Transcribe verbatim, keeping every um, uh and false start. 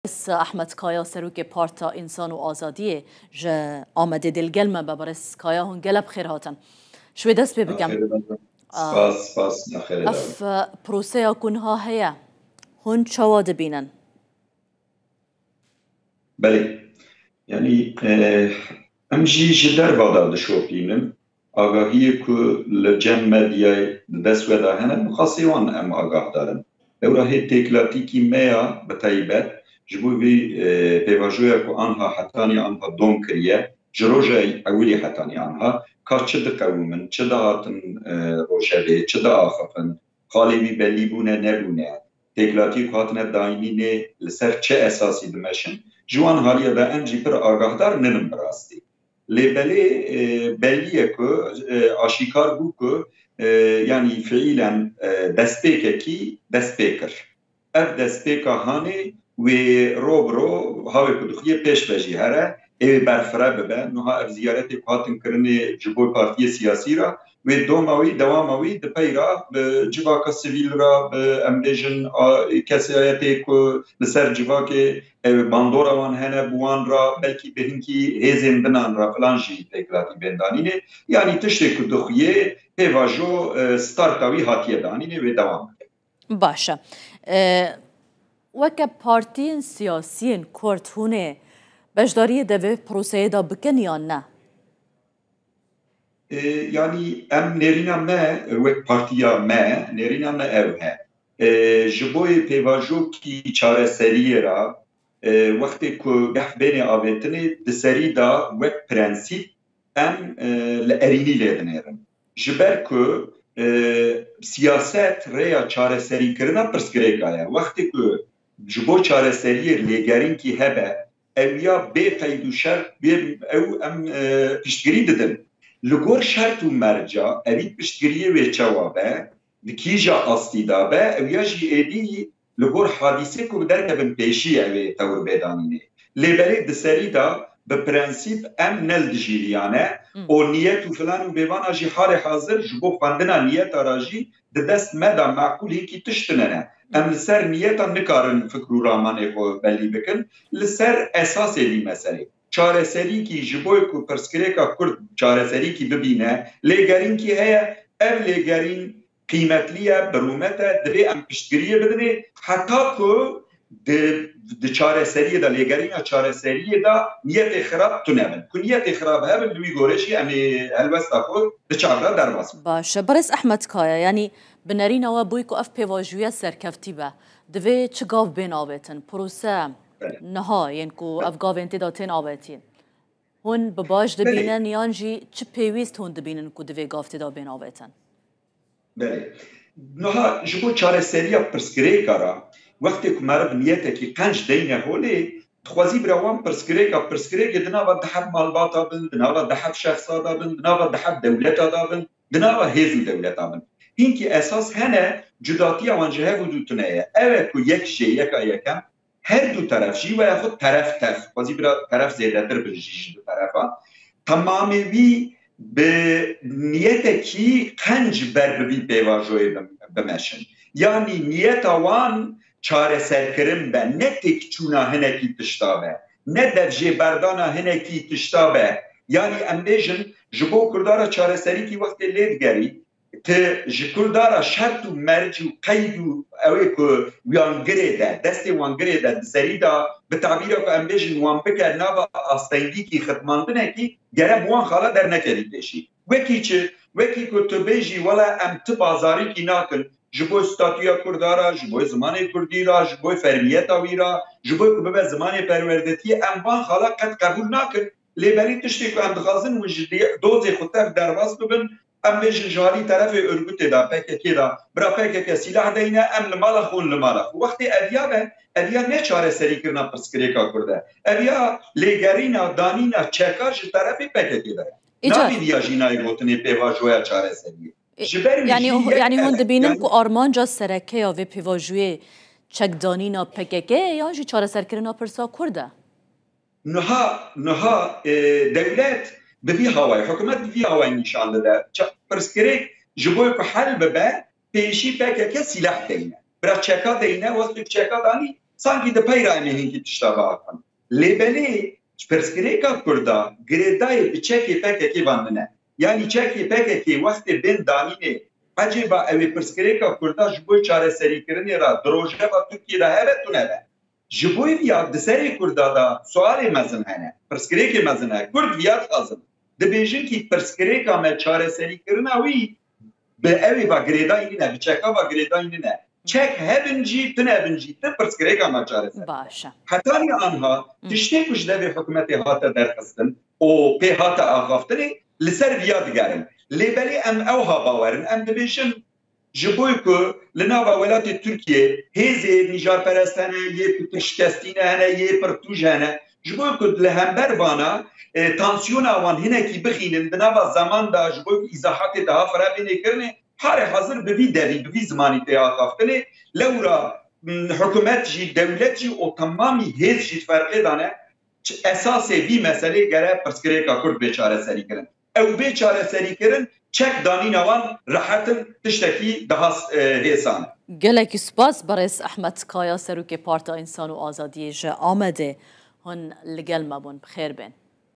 Ehmed Kaya, serokê Parta Însan û Azadiyê ji Amedê dê li gel me be. Birêz Kaya, hûn gelek bi xêr hatin. Ji wê dest pê bikim. Spas, spas, naxêre. Ev, e, proseya ku niha heye, hûn çawa dibînin? Belê. Yanî, e, em jî ji derva de dişopînin. Agahiyê ku li cem medyayê di dest we de hene, bi xasê wan em agahdar in. Ewra hê têkilatîkî me ya bi taybet, ji bo vê, e, pêvajoya ku anha hetanî anha dom kiriye, ji roja ewilî hetanî anha, ka çi diqewimin, çi dihatin, e, rojevê, çi diaxifin, xalê wî bellî bûne nebûne, têkilatiyê ku hatine dayînînê li ser çi esasî dimeşin, ji wan haliya de em jî pir agahdar nibin bi rastî. Lê belê, e, bellî ye ku, e, aşîkar bû ku, e, yanî fiîlen, e, destpêkekî dest pê kir. Ev destpêka hanê wê ro bi ro hawê ku dixuye pêş ve jî here, ê wê berfireh bibe. Niha ev ziyaretê ku hatin kirinê ji bo partiyê siyasî re, wê doma wî, dewama wî di pey re bi civaka sivîl re, bi, em bêjin, a, kesayetê ku li ser civakê, e, bandora wan hene, bi wan re, belkî bi hinkî hêzên dinan re filan jî têkilatî bên danînê. Yanî tiştê ku dixuyê pêvajo, e, starta wî hatiye danînê, wê dewam bike. Baş e. E, weke partiyên siyasiyên Kurd hûn ê beşdariyê de vê proseyê de bikin yan ne? E, yanî em nêrîna me, wek partiya me, nêrîna me ew he. E, ji bo yê pêvajokî çareseriyê re, e, wextê ku geh bênê avêtinê, di serî de wek prensîp em, e, li erînî lê dinêrin. Ji ber ku, e, siyaset rêya çareserîkirina pirsgirêka ye. Wextê ku ji bo çareseriyê lêgerînkî hebe, ew ya bê qeyd û şert, bê ew em, e, piştgirî didin. Li gor şert û merca evî piştgiriyê wê çawa be, di kîja astî de be, ew ya jî êdî li gor hadîsê ku bi derkevin pêşî ew ê tewr bê danînê. Lê belê di serî de bi prensîp em ne li dijî viya ne Hmm. û niyet û filan û bêvana jî halê hazir ji bo xwendina niyeta re jî di dest me de meqûl hînkî tişt tune ne. Em li ser niyeta nikarin fikr û ramanê xwe belî bikin. Li ser esasê vî meselê. Çareserîkî ji bo ku pirsgirêka Kurd çareserîkî bibîne, lêgerînkî heye. Ev lêgerîn qîmetlî ye, bi rûmet e, divê em piştgiriyê bidinê, heta ku di, di çareseriyê de, lêgerîna çareseriyê de niyetê xirab tune bin. Ku niyetê xirab hebin, li wî gorê jî em ê helwesta xwe di çav de derbas bikin. Baş e. Birêz Ehmed Kaya, yanî bi nerîna we bûyî ku ev pêvajoya serkeftî be, divê çi gav bên avêtin? Prose Belê. niha yên ku ev gavên tê de tên avêtîn. Hûn bi baş Belê. dibînin yan jî çi pêwîst hûn dibînin ku divê gav tê de bên avêtin? Belê. Niha ji bo çareseriya pirsgirêka re, wextê ku meriv niyetekî qenc deyne holê, dixwazî bira wan pirsgirêka, pirsgirêkê di nava deheb malbata bin, di nava deheb şexsa da bin, di nava deheb dewleta da bin, di nava hêz û dewleta bin. Hinkî esas hene, cudatiya wan ji hev û dû tune ye. Ew e ku yek jê yeka yekem, her du teref jî, we xwe teref tev, xwezî bira teref zêdetir bin jî ji du terefa, temamê wî bi niyetekî qenc ber bi vî pêvajoyê bim-, bimeşin. Yanî niyeta wan çareserkirin be, ne têkçûna hinekî tişta be, ne devjêberdana hinekî tişta be. Yanî em bêjin, ji bo Kurda re çareserîkî wextê lê digerî, ti ji Kurda re şert û merc û qeyd û ew ê ku wan girê de, destê wan girê de, di serî de, bi tabîra ku em bêjin wan bike nava astengîkî xitmandinekî, gere bi wan xala dernekevî pêşî. Wekî çi? Wekî ku tu bêjî, wela em ti bazarîkî nakin, ji bo statûya Kurda re, ji bo zimanê Kurdî re, ji bo fermiyeta wî re, ji bo ku bibe zimanê perwerdetiyê, em van xala qet qebûl nakin. Lê belê tiştê ku em dixwazin hûn ji dê-, dozê xwe tev derbas bibin, em bêjin ji alî terefê Urgutê de, P K K de, bira P K K sîlah deyne, em li mala xwe, hûn li mala xwe. Wextê ev ya be, ev ya ne çareserîkirina pirsgirêka Kurd e. Ev ya lêgerîna, danîna çeka ji terefê P K K de ye. Îcar. Navê viya jî nayê gotinê pêvajoya çareseriyê. E, Ji ber wî yanî jî ho-, yek yanî hûn ev e. dibînin Yanî ku armanca sereke ya vê pêvajoyê çekdanîna P K K ye yan jî çareserkirina pirsa Kurd e? Niha, niha, e, dewlet bi vî hawayê, hikûmet bi vî hawayê nîşan dide. Ça-, pirsgirêk ji bo ku hel bibe, pêşî P K K sîlah deyne. Bira çeka deyne, wextê ku çeka danî, Sankî di peyra em ê hinkî tişta biaxivin. Lê belê ji pirsgirêka Kurda girêdayî bi çekê P K K ve nîne. Yanî çekê P K K wextê bên danînê, ecêba ew ê pirsgirêka Kurda ji bo çareserîkirinê re di rojeva Tirkiyê de hebe tune be? Ji bo vî ya di serê Kurda de sualê mezin hene, pirsgirêkê mezin hene. Kurd viya dixwazin. Dibêjin kî pirsgirêka me çareserîkirina wî bi ew ê ve girêdayî nîne, bi çeka ve girêdayî nîne. Çek hebin jî, tune bin jî, ti pirsgirêka me çareser. Baş e. Hetanî anha tiştê ku ji devê hikûmetê hate derxistin û pê hate axaftinê, li ser viya digerin. Lê belê em ewha bawer in, em dibêjin, ji bo ku li nava welatê Tirkiyê hêzê nîjarperest hene, yê ku pir şikestî ne hene, yê pir tûj hene, ji bo ku li hember vana, e, tansiyona wan hinekî bixînin, di nava zeman de ji bo ku îzahatê daha fira bê nêkirinê, harê hazir bi vî derî, bi vî zimanî tê axaftinê, lewra, m, hikûmet jî, dewlet jî û temamî hêz jî di ferqê de ne, çi esasê vî meselê gere pirsgirêka Kurd bê çareserî kirin. Ew bê çareserî kirin, çek danîna wan rehet in, tiştekî daha, e, hêsan e. Gelekî spas, berêz Ehmed Kaya, serokê Parta Însan û Azadiyê ji Amedê. Hûn li gel me bûn, bi xêr bên.